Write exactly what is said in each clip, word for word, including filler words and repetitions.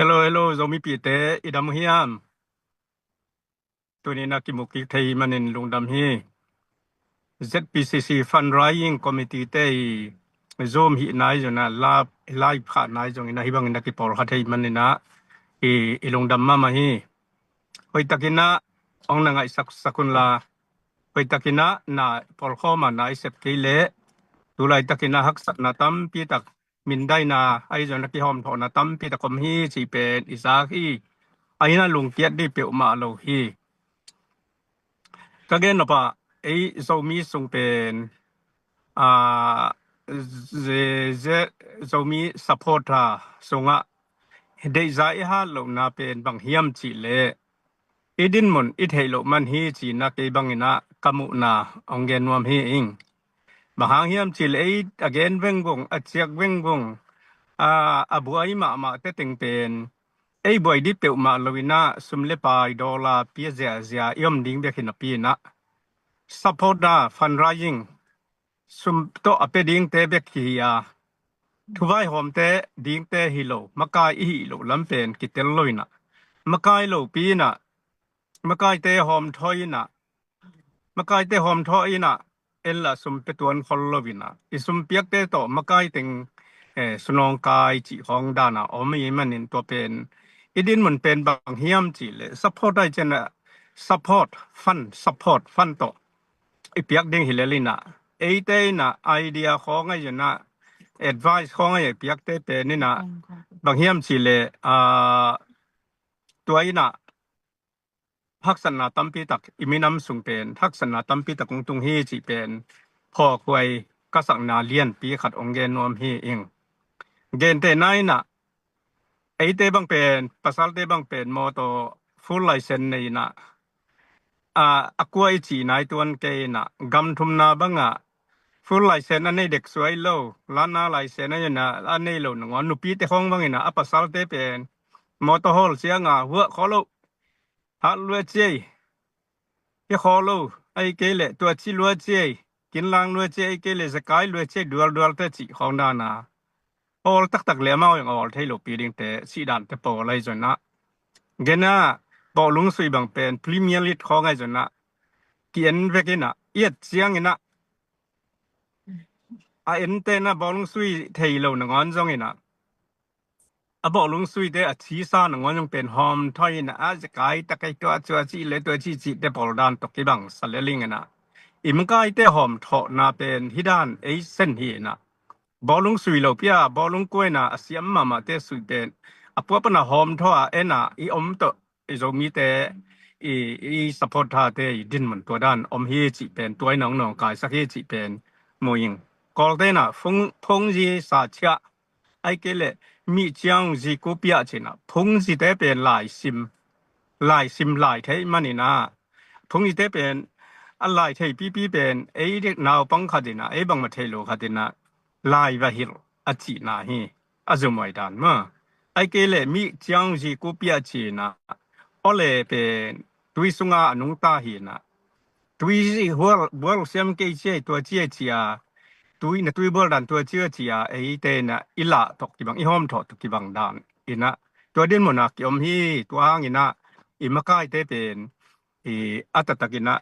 Hello, hello, Zomipihte, i dam uh hiam? Tuni-in a kimu kik thei manin lungdam hi. Z P C C Fundraising Committee te i Zoom hih nai zong a, live, live khah nai zongin a, hih bangin a kipawlkha thei manin a, i, i lungdam mahmah hi. Hoihtakin a, hong na ngaihsak sak un la, hoihtakin a, na pawlkhawm a na i sep kei leh, tu laitakin a haksatna tampi tak, mindaina ahi zongin a kihawmthawhna tampi tak om hi cih pen i zak hi. Ahi zongin a lungkiat ding peuhmah lo hi. Ka gen nop a, ei Zomi sung pen, ah, ze-, ze-, Zomi supporter sungah deihza i hat lohna pen bang hiam cih leh, i dinmun i theih loh man hi cih a, kei bangin a ka muhna hong gen nuam hi ing. Bang hang hiam cih leh ei a gen vengvung, a ciak vengvung, a, a buai mahmahte teng pen ei buai ding peuhmah loin a, sum le pai, dollar pia ziahziah i om ding bek hi napi-in a, supporter, fundraising, sum tawh a pia dingte bek hi a, thuvaihawmte dingte hi lo, makai i hih loh lam pen kitel loin a, makai lopi-in a, makaite hawmthaw-in a, makaite hawmthaw-in a, en la sum pia tuan khol loin a, i sum piakte tawh makai teng, eh, sunawngkai cih khawng dan a om ahih manin tua pen i dinmun pen bang hiam cih leh, support ahi ciangin a, support, fund, support, fund tawh i piak ding hi lel-in a, eite in a idea khawng ahi zongin a, advice khawng ahi a piakte pen in a, bang hiam cih leh, ah, tua in a haksatna tampi tak, i minam sung pen haksatna tampi tak hong tung hi cih pen phawkhuai ka sakna lianpi khat hong gen nuam hi ing. Gentehna in a, eite bang pen, pasalte bang pen mawtaw full license nei in a, a, a kua i cih nai tuan kei in a, gam thumna bang a full license a nei dek suai lo, learner license a nei lo nangawn, nupite khawng bangin a, a pasalte pen mawtaw hawl ciang a, huah khawh lo, hat lua ci ei, hi khawh lo, ahih kei leh tua ci lua ci ei, kinlang lua ci ei, ahih kei leh zekai lua ci ei, dualdualte cih khawng dan a, awl taktak leh amau zong awl thei lopi dingte, cih dante pawl ahi zongin a, gen a, bawlung sui bang pen Premier League khawng ahi zongin a, ki-en vek in a, i et ciangin a, a ente in a bawlung sui thei lo nangawn zongin a, a bawlung suite a cisa nangawn zong pen hawmthaw in a, a zekai tak ei, tua ci, tua ci leh tua ci cihte pawl dan tawh kibang sa lel ing in a, i makaite hawmthawhna pen hih dan ei sen hi in a, bawlung sui lopi a, bawlung kua in a, a siam mahmahte sui pen a pua pan a hawmthaw a en a, i om tawh, i Zomite, i, i supporter-te i dinmun tua dan om hi cih pen, tua in a hong nawngkaisak hi cih pen mu ing. Kawlte in a phung, phungzi sa ciah, ahih kei leh mi ciang zi ku piah ci in a, phungzite pen laisim, laisim lai thei manin a, phungzite pen a lai thei pipi pen, ei dek naupang khat in a, ei bangmah thei lo khat in a, lai va hilh a cihna hi, a zumhuai dan maw. Ahih kei leh mi ciang zi ku piah ci in a, aw le pen tui sungah a nungta hi in a, tui zi hual, bual siam kei ci ei, tua ci ei ci a, tui, na tui bual dan tua ci ei ci a, eite in a i lah tawh kibang, i hawmthawh tawh kibang dan in a, tua dinmun a kiom hi. Tua hangin a, i makaite pen, i, a taktak in a,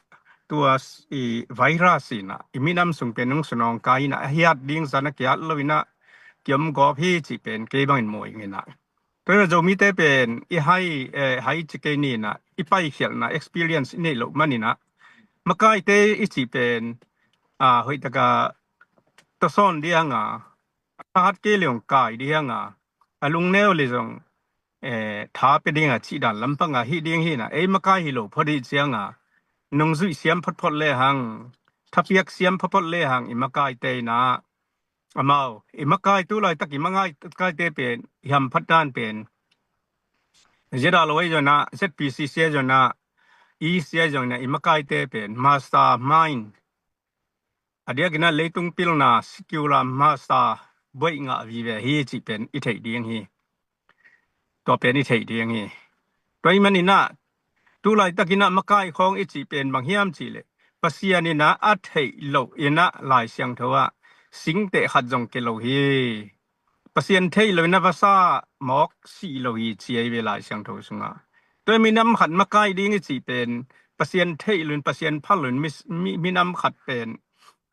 tua s-, i virus in a, i minam sung pen hong sunawngkai in a, a hiat ding zan a kiat lo in a, kiom gawp hi cih pen kei bangin mu ing in a. Tua in a Zomite pen i hai, eh, hai ci kei ni in a, i paikhialhna experience i neih loh manin a, makaite i cih pen, a, hoihtak a tawsawn ding a, a hat kei leh hong kai ding a, a lungneu leh zong, eh, tha pia ding a cih dan lampang a hih ding hi in a, ei makai hi lo phot i hih ciang a, nungzuih siam photphot lehang, thapiak siam photphot lehang, i makaite in a, amau, i makai tu laitak i makaite pen, i hamphat dan pen, Z R O ahi zongin a, Z P C C ahi zongin a, E C ahi zongin a, i makaite pen mastermind, a diakin a leitung pilna secular master buaih ngah vive hi cih pen i theih ding hi. Tua pen i theih ding hi. Tua ahih manin a, tu laitakin a makai khawng i cih pen bang hiam cih leh, Pasian in a a theih loh in a Lai Siangtho ah singteh khat zong kei lo hi. Pasian theih loh in a vasa mawk sih lo hi ci ahi ve Lai Siangtho sungah. Tua minam khat makai ding i cih pen Pasian theih loin, Pasian phal loin, mi, mi, minam khat pen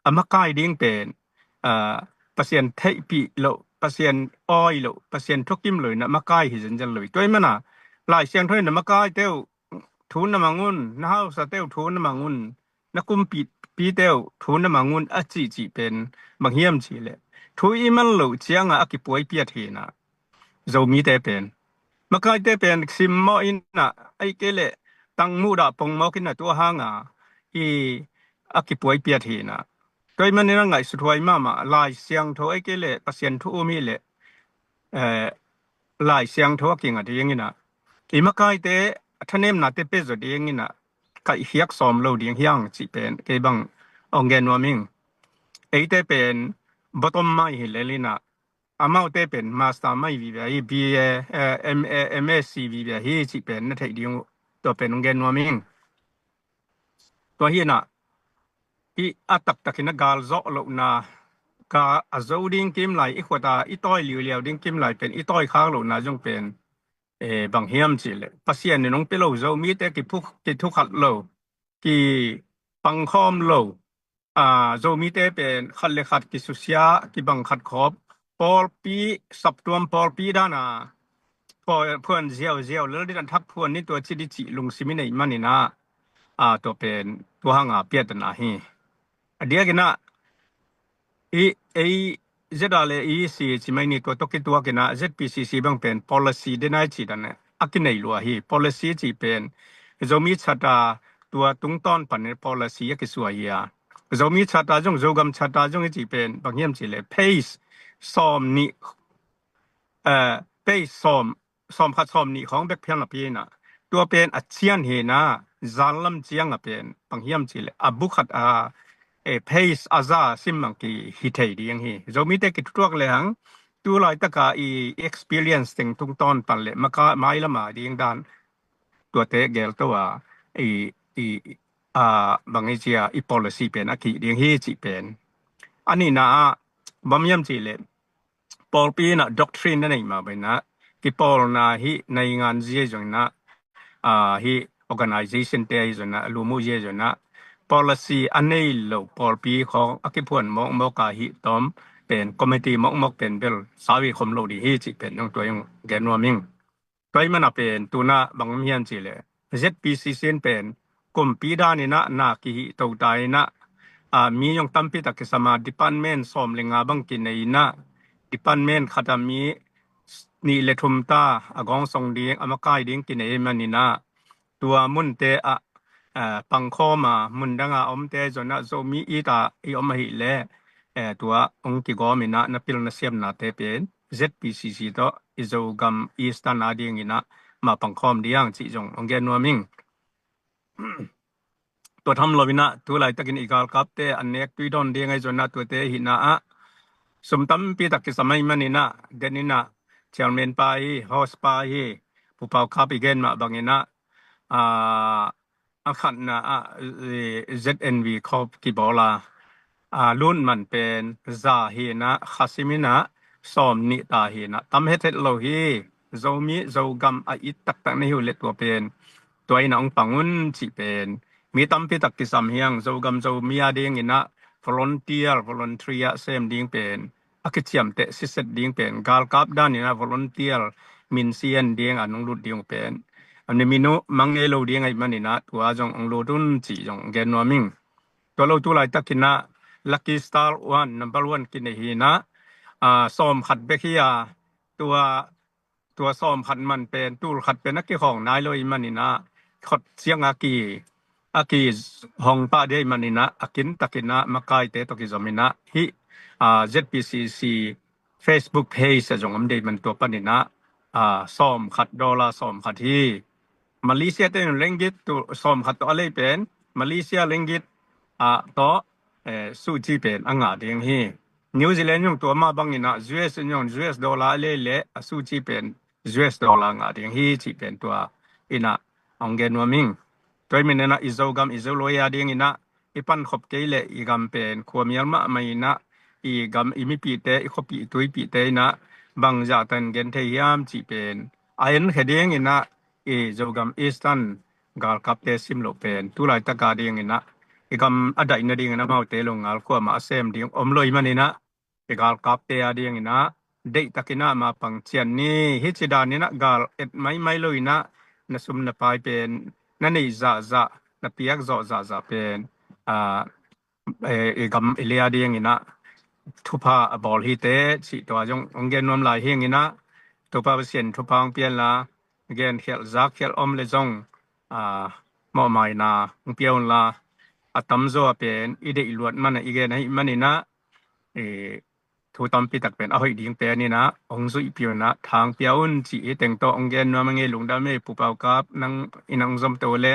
a makai ding pen, ah, Pasian theihpih loh, Pasian awi loh, Pasian thukim loin a makai hi zenzen lo hi. Tua i mana Lai Siangtho in a makai teuh thu na mang un, na hausa teuh thu na mang un, na kumpi pi teuh thu na mang un a cihcih pen bang hiam cih leh thu i man loh ciangah a kipuai piat hi na Zomite pen. Makaite pen simmawh in ah, ei kei leh tang muhdah pongmawk in ah tua hanga i a kipuai piat hi na. Tua i manin a ngaihsuthuai mahmah Lai Siangtho ei kei leh Pasian thu um hi leh, eh, Lai Siangtho a kinga ding in ah i makaite a thanemnate pia zaw ding in ah kaihkhiak sawm lo ding hiang cih pen kei bang ong gen nuam ing. Eite pen bottom mai hi lel in ah amaute pen master mai vive hi, B A, eh, M A, M S C vive hi cih pen na theih ding uh. Tua pen ong gen nuam ing. Tua hi in ah i a taktakin a gal zawh lohna ka a zo ding kim lai, i khuata i tawi liuliau ding kim lai pen i tawi khak lohna zong pen, eh, bang hiam cih leh Pasian in ong pia lo Zomite kiphu-, kithukhat lo, kipangkhawm lo, ah, Zomite pen khat le khat kisusia, kibang khat khawp, pawlpi, saptuam pawlpi dana phuan, phuan ziauziau lel din a thak phuan ni tua ci di cih lungsim i neih manin ah, ah, tua pen tua hanga piatana hi. A diakin ah i, ei Z R le E C ci mai ni tua tawh kituakin ah Z P C C bang pen policy dena i cih dan a kinei lua hi. Policy cih pen Zomi Charter tua tungtawn panin policy a kisuai hi a. Zomi Charter zong, Zogam Charter zong i cih pen bang hiam cih leh page sawm nih, eh, page sawm, sawm khat sawm nih khawng bek phial napi in ah tua pen a cian hi na, zanlam ciang a pen bang hiam cih leh a bu khat a, eh, page a za simmang kihi thei ding hi. Zomite kithutuak lehang tu laitaka i experience teng tungtawn pan le maka mailama ding dan tuate gelto a i, i, a, bang i cia i policy pen a kih ding hi cih pen. A nihna ah bang hiam cih leh pawlpi in ah doctrine na neih mah bangin ah kipawlna hi naingan zia zong in ah, ah, hi organization te ahi zong in ah, lumuh zia zong in ah policy a nei lo pawlpi khawng a kiphuan mawkmawk a hi tawm pen committee mawkmawk pen bel sawi khom lo ding hi cih pen zong tua zong gen nuam ing. Tua i mana pen tuna bang om hiam cih leh Z P C C in pen kumpi dan in ah na kihih to ta in ah, a, mi zong tampi tak kisam a department sawm le nga bang kinei in ah department khat a mi nih le thum ta a gawngsong ding a makai ding kinei manin ah tua munte ah, a, pangkhawm a mun dang a omte zong in ah Zomi it a i om ahih leh, eh, tua ong kigawm in ah na pil na siamnate pen Z P C C tawh i Zogam Eastern a ding in ah ma pangkhawm ding cih zong ong gen nuam ing. Tua tham lo in ah tu laitakin i galkapte an nek tui dawn ding ahi zong in ah tuate hi in ah sum tampi tak kisam ahih manin ah den in ah chairman pa hi, host pa hi, Pu Pau Kap i gen mah bangin ah, ah, a khatna ah, eh, Z N V khawp kibawl a, ah, lutman pen za hi in ah khasim in ah sawm nih ta hi in ah tam hethet lo hi. Zomi Zogam a it taktak na hi uh leh tua pen tua in ah ong pang un cih pen mi tampi tak kisam hiang. Zogam Zomi a ding in ah volunteer, voluntary a sem ding pen a kiciamteh siset ding pen galkap dan in ah volunteer minsian ding a nong lut ding pen a ni min uh mang ngei lo ding ahih manin ah tua zong ong lut un cih zong gen nuam ing. Tua lo tu laitakin ah Lucky Star one, number one kinei hi in ah, ah, sawm khat bek hi a, tua, tua sawm khat man pen tul khat pen a kikhawng nai lo ahih manin ah khot ciang a ki, a kihong pah ding ahih manin ah a kintakin ah makaite tawh kizom in ah hih, ah, Z P C C Facebook page a zong om ding ahih man tua panin ah, ah, sawm khat dollar sawm khat hi. Malaysia te in ringgit tu sawm khat tawh a lei pen Malaysia ringgit, ah, tawh, eh, suci pen a ngah ding hi. New Zealand zong tua mah bangin ah U S zong U S dollar a lei leh a suci pen U S dollar ngah ding hi cih pen tua in ah ong gen nuam ing. Tua ahih manin ah i Zogam i Zolui a ding in ah i pankhop kei leh i gam pen khuamial mahmah in ah i gam i mipihte i khuapih i tuipihte in ah bang zahtan gen thei hiam cih pen a en khe dinginah i Zogam Eastern galkapte sim loh pen tulaitak a dinginah i gam a daihna dinginah amaute lo ngal kuamah a sem ding om lo i maninah i galkapte a dinginah deihtakinah ma pangcian ni. Hici daninah gal et maimai loinah na sum na pai pen na neih zahzah na piak zawh zahzah pen a i gam i lia dinginah thupha a bawl hi te cih tua zong hong gen nuam lai hinginah Topa Pasian thupha hong pianla gen khialh zak khialh om le zong a mawhmaina hong pia unla a tamzaw a pen i deih luat mana i gen ahi maninah i thu tampi tak pen a hoih ding peninah hong zuihpih unah thang pia un cih hi teng tawh hong gen nuam a ngei. Lungdam e Pu Pau Kap, nang in hong zomto le